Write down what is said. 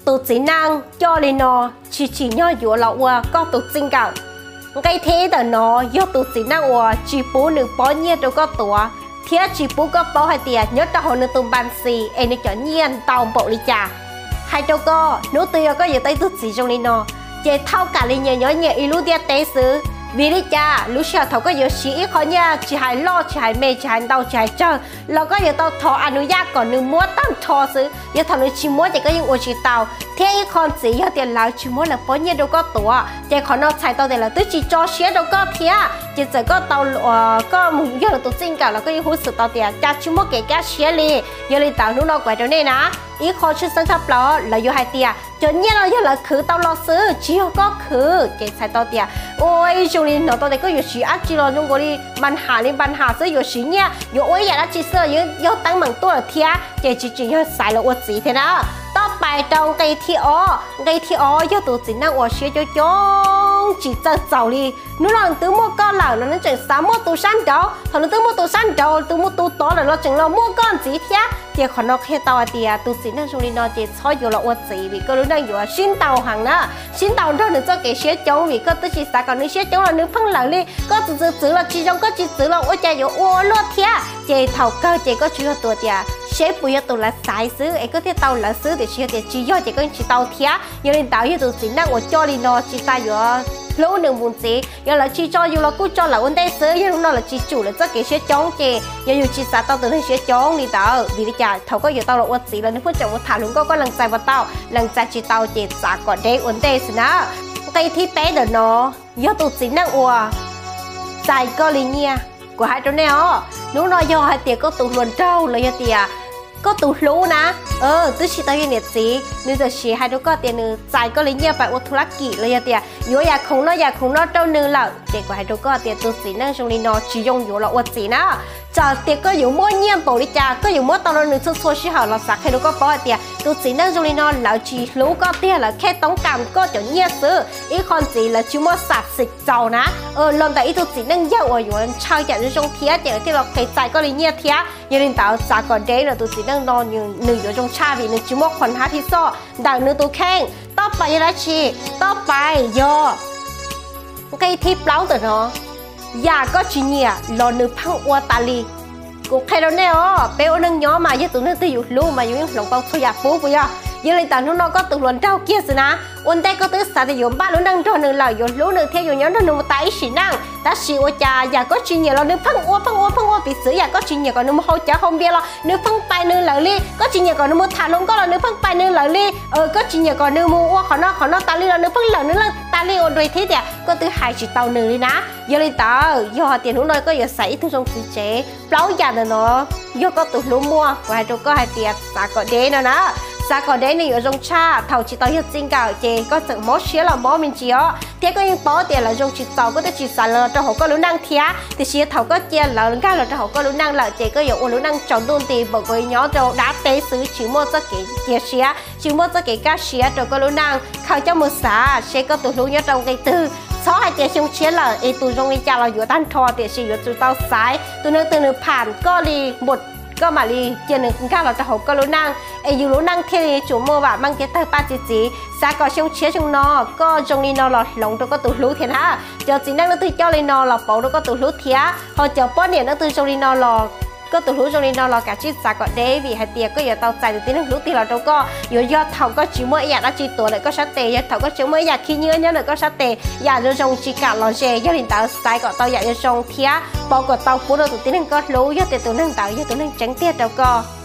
Tus txiv neej coj li no tsis tsim nyog yuav los ua koj tus txij nkawm. Nqe thib ib ntawm no yog tus txiv neej uas tsis pub nws pob nyiaj rau koj tuav, thiab tsis pub koj paub hais tias nyob rau hauv nws tus npas xis es nws cov nyiaj ntau npaum li cas. Hais rau koj, hnub twg yog koj yuav tau ib tug txiv zoo li no, ces thauj kam li nyias nyob nyias ib lub ntiaj teb xwb. Vim li cas? Lub sij hawm thaum koj yuav siv ib qho nyiaj, tsis hais loj tsis hais me, tsis hais ntau tsis hais tsawg, los koj yuav tau thov a nus yaj kom nws muab tag nrho xwb. Yog thaum nws tsis muab ces koj yeej ua tsis tau. Thiab ib qho ntxiv yog tias lawv tsis muab lawv pob nyiaj rau koj tuav, ces qhov no txhais tau tias lawv twb tsis tso siab rau koj thiab. Ces txawm koj tau, koj mus yog lawv tus txij nkawm los koj yeej hnov xwm tau tias cas tsis muaj kev kaj siab li. Yog li ntawd hnub no kuv hais rau nej na, ib qho tshwj xeeb tshaj plaws lawv yuav hais tias cov nyiaj no yog lawv khwv tau los xwb, tsis yog koj khwv. Ces txhais tau tias ua ib zoo li hnov tau tias koj yuav siv dab tsi los zoo nkaus li npas has li npas has xwb, yuav siv nyiaj yuav ua ib yam dab tsi xwb los yeej yog teeb meem tuaj lawm thiab. Ces tsis tsim nyog xaiv los ua txiv thiab na. Toj pais rau nqe thib ob. Nqe thib ob yog tus txiv neej uas siab coob coob tsis txawj txaus li. Hnub no nws twb muaj koj lawm los nws tseem xav muaj tus sab nraud, thaum nws twb muaj tus sab nraud, tus muaj tus tod lawm los tseem los muaj koj ntxiv thiab. Ces qhov no qhia tau hais tias tus txiv neej zoo li no ces txhob yuav los ua txiv vim koj lub neej yuav sib ntaus heev na, sib ntaus nrog nws txoj kev siab coob. Vim koj twb tsis xav kom nws siab coob los nws pheej lawv li, koj txwv txwv txwv los tsis zoo, koj tsis txwv los ua cas yuav ua luaj thiab. Ces thaum kawg ces koj tsuas yog tus tias seb puas yog tus lawv xaiv xwb es koj thiaj tau lawv xwb, tiam sis yog tias tsis yog ces koj yeej tsis tau thiab. Yog li ntawd yog tus txiv neej uas coj li no tsis tas yuav hlub nws mus ntxiv, yog lawv tsis tso yus los kuj tso lawv ua ntej xwb. Yog hnub no lawv tsis tsum lawv txoj kev siab coob ces yog yus tsis xav tau tus neeg siab coob li ntawd. Vim li cas? Thaum koj yuav tau los ua txiv los nws pheej tseem mus tham hluas nkauj, koj lees txais puas tau, lees txais tsis tau ces txav kom deb ua ntej xwb na. Nqe thib peb ntawm no yog tus txiv neej uas txais koj li nyiaj. Kuv hais rau nej os, hnub no yog hais tias koj tus hluas nraug los yog tias koj tus hlub na, twb tsis tau yog niam txiv, nws tam sim hais rau koj tias nws txais koj li nyiaj pais ua thub lab kim los yog tias yuav yam khoom no yam khoom no rau nws lawm, ces kuv hais rau koj tias tus txiv neej zoo li no tsis zoo yuav los ua txiv na. Txawm tias koj yuav muaj nyiaj npaum li cas, koj yuav muab tau rau nws txhua txhua sij hawm los xav qhia rau koj paub hais tias tus txiv neej zoo li no lawv tsis hlub koj tiag, lawv kheej toob kam koj cov nyiaj xwb. Ib qho ntxiv lawv tsis muaj xam xim txaus na. Los ntawm ib tug txiv neej yawg uas yuav ntshaw yam zoo zoo thiab ces lawv thiaj los qes txais koj li nyiaj thiab. Yog li ntawd xav kom deb no tus txiv neej no nws yuav zoo tshaj vim nws tsis muaj qhov hnab phij xoj ntawm nws tus kheej. Toj pais yog dab tsi? Toj pais yog nqe thib plaub ntawm no, yam koj tsis nyiam los nws pheej ua tas li. Kuv qhia rau nej os, peb ua neej nyob mas yog tus neeg twg yus hlub mas yus yeej hloov tau txhua yam pub puas yog? Yog li ntawd hnub no koj tus hluas nraug kiag xwb na, ua ntej koj twb xav tias yuav npaj lub neej nrog nws lawm, yuav hlub nws thiab yuav nyob nrog nws mus tas ib sim neej, tab sis ua cas yam koj tsis nyiam los nws pheej ua pheej ua pheej ua. Piv txwv yam koj tsis nyiam kom nws mus haus cawv haus npias los nws pheej pais nws lawm li, koj tsis nyiam kom nws mus tham hluas nkauj los nws pheej pais nws lawm li, koj tsis nyiam kom nws mus ua qhov no qhov no tas li los nws pheej lawm nws leej tas li. Ua dua thiab tias koj twb hais tsis tau nws li na. Yog li ntawd yog hais tias hnub no koj yuav xaiv ib tug zoo txiv tsev, plaub yam ntawm no yog koj tus hlub muaj, kuv hais rau koj hais tias xav kom deb no na. Xav kom deb nws yuav zoo tshaj. Thaum tsis tau yog txij nkawm ces koj txawm mob siab los mob me ntsis os, thiab koj yeej paub tias lawv zoo tsis txaus, koj twb tsis xav lawv los rau hauv koj lub neej thiab. Tiam sis thaum koj cia lawv nkag los rau hauv koj lub neej lawm ces koj yuav ua lub neej tsaus ntuj nti npaum nkaus nyob rau dab teb xwb, tsis muaj txoj kev cia siab, tsis muaj txoj kev kaj siab rau koj lub neej. Khaws coj mus xav seb koj tus hlub nyob rau nqe twg. Txhob hais tias xyoo tshiab lawm es tus zoo li cas los yuav tag nrho, tiam sis yuav tsum tau xaiv tus neeg twg nws pham koj li npaum, koj mam li cia nws nkag los rau hauv koj lub neej, es yus lub neej thiaj li tsum muaj vam meej thiab tawg paj txi txiv. Xav kom xyoo tshiab xyoo no koj zoo li no los hloov rau koj tus hlub thiab na. Cov txiv neej leej twg coj li no los pauv rau koj tus hlub thiab, ho cov poj niam leej twg zoo li no los, koj tus hlub zoo li no los kav tsij xav kom deb, vim hais tias koj yuav tau txais tus tib neeg hlub tiag los rau koj yuav yog thaum koj tsis muaj ib yam dab tsi tuav ntawm koj sab tes, yog thaum koj tsis muaj ib yam khib nyiab nyob ntawm koj sab tes, yam zoo zoo tsis kam los ze. Yog li ntawd xaiv kom tau yam zoo zoo thiab pauv kom tau pub rau tus tib neeg koj hlub, yog tias tus neeg ntawd yog tus neeg tseeb tiag rau koj.